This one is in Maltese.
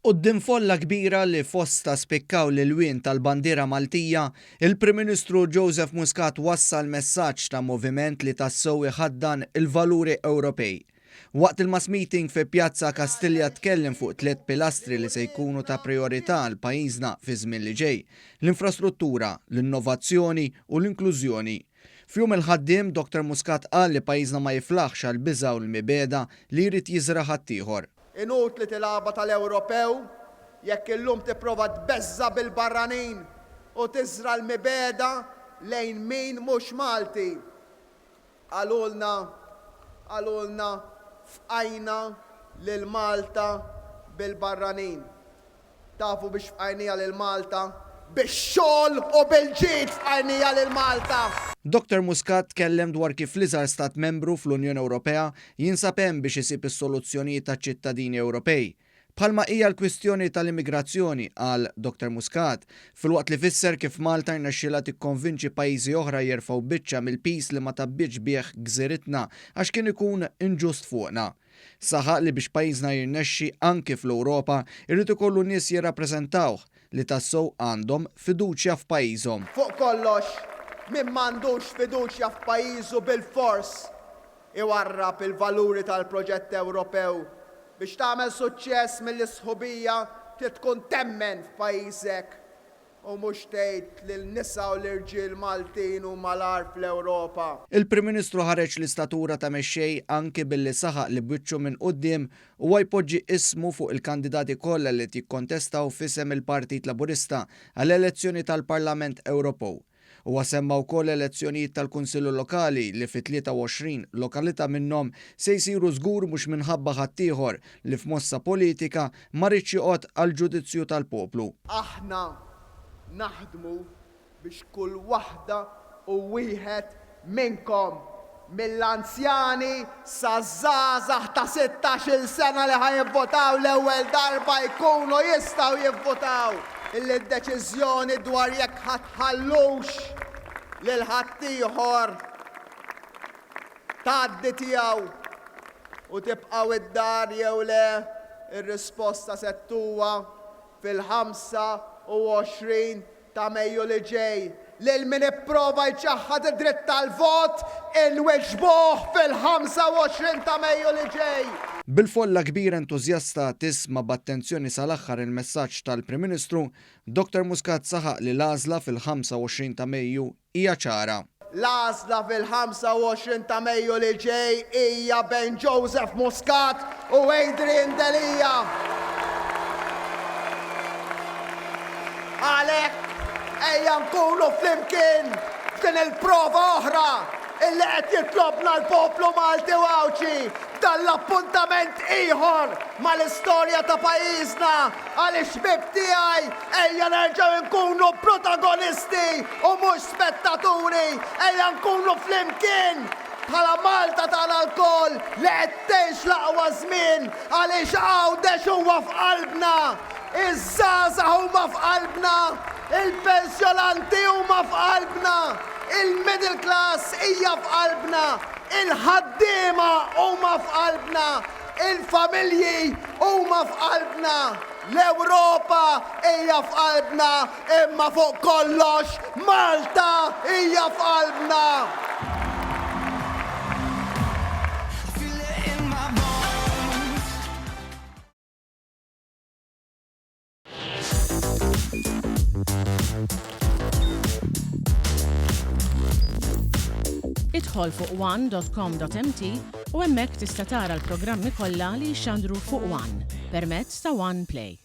Quddiem folla kbira li fostha spikkaw l-ilwien tal-bandiera Maltija, il-Prim Ministru Joseph Muscat wassal messaġġ ta' moviment li tassew iħaddan il-valuri Ewropej. Waqt il-mass meeting fi Pjazza Kastilja tkellem fuq tliet pilastri li se jkunu ta' prijorità għal pajjiżna fiż-żmien li ġej, l-infrastruttura, l-innovazzjoni u l-inklużjoni. F'Jum il-Ħaddiem, Dottor Muscat qal li pajjiżna ma jiflaħx għall-biża' u l-mibegħda li jrid jiżra' ħaddieħor. Inutli tilgħabha tal-Ewropew jekk illum tipprova tbeżża' bil-barranin u tiżra' l-mibegħda lejn min mhux Malti. Qalulna, qalulna fqajna lil Malta bil-barranin. Tafu biex fqajniha lil Malta? Bix-xogħol u bil-ġid fqajniha lil Malta! Dottor Muscat tkellem dwar kif l-iżgħar stat membru fl-Unjoni Ewropea jinsab hemm biex isib is-soluzzjonijiet għaċ-ċittadini Ewropej. Bħalma hija l-kwistjoni tal-immigrazzjoni, qal Dottor Muscat, filwaqt li fisser kif Malta rnexxielha tikkonvinċi pajjiżi oħra jerfgħu biċċa mill-piż li ma tgħabbietx bih gżiritna għax kien ikun inġust fuqna. Saħaq li biex pajjiżna jirnexxi anki fl-Ewropa jrid ikollu nies jirrappreżentawh li tassew għandhom fiduċja f'pajjiżhom. Fuq kollox, min m'għandux fiduċja f'pajjiżu bilfors iwarrab il-valuri tal-proġett Ewropew. Biex tagħmel suċċess mill-isħubija trid tkun temmen f'pajjiżek U mhux tgħid li l-nisa u l-irġiel Maltin huma l-agħar fl-Ewropa. Il-Prim Ministru ħareġ l-istatura ta' mexxej anki billi saħaq li b'wiċċu minn quddiem huwa jpoġġi ismu fuq il-kandidati kollha li qed jikkontestaw f'isem il-Partit Laburista għall-elezzjoni tal-Parlament Ewropew. Huwa semma wkoll l-elezzjonijiet tal-Kunsillu Lokali li fi 23 lokalità minnhom se jsiru żgur mhux minħabba ħaddieħor li f'mossa politika ma riedx joqgħod għall-ġudizzju tal-poplu. Aħna naħdmu biex kull waħda u wieħed minnkom, mill-anzjani saż-żgħażagħ ta' sittax-il sena li ħa jivvotaw l-ewwel darba jkunu jistgħu jivvotaw. Illi d-deċiżjoni dwar jekk ħa tħallux lil ħaddieħor tgħaddi tiegħu u tibqgħu id-dar jew le, ir-risposta se ttuha fil-25 ta' Mejju li ġej, lil min ipprova jċaħħad id-dritt tal-vot inwiġbuh fil-25 ta' Mejju li ġej. Bil-folla kbira entużjasta tisma' b'attenzjoni sal-aħħar il-messaġġ tal-Prim Ministru, Dottor Muscat saħaq li l-għażla fil-25 ta' Mejju hija ċara. L-għażla fil-25 ta' Mejju li ġej hija bejn Joseph Muscat u Adrian Delia. Għalhekk, ejja nkunu flimkien f'din il-prova oħra illi qed jitlobna l-poplu Malti u Għawdxi f'dan l-appuntament ieħor mal-istorja ta' pajjiżna għaliex ħbieb tiegħi ejja nerġgħu nkunu protagonisti u mhux spettaturi, ejja nkunu flimkien bħala Malta tagħna lkoll li qed tgħix l-aqwa żmien għaliex Għawdex huwa f'qalbna, iż-żgħażagħ huma f'qalbna, il-pensjonanti huma f'qalbna, il-middle class hija f'qalbna, il-ħaddiema huma f'qalbna, il-familji huma f'qalbna, l-Ewropa hija f'qalbna, Imma fuq kollox, Malta hija f'qalbna! Idħol fuq one.com.mt u hemmhekk tista' tara l-programmi kollha li jixxandru fuq One permezz ta' One Play.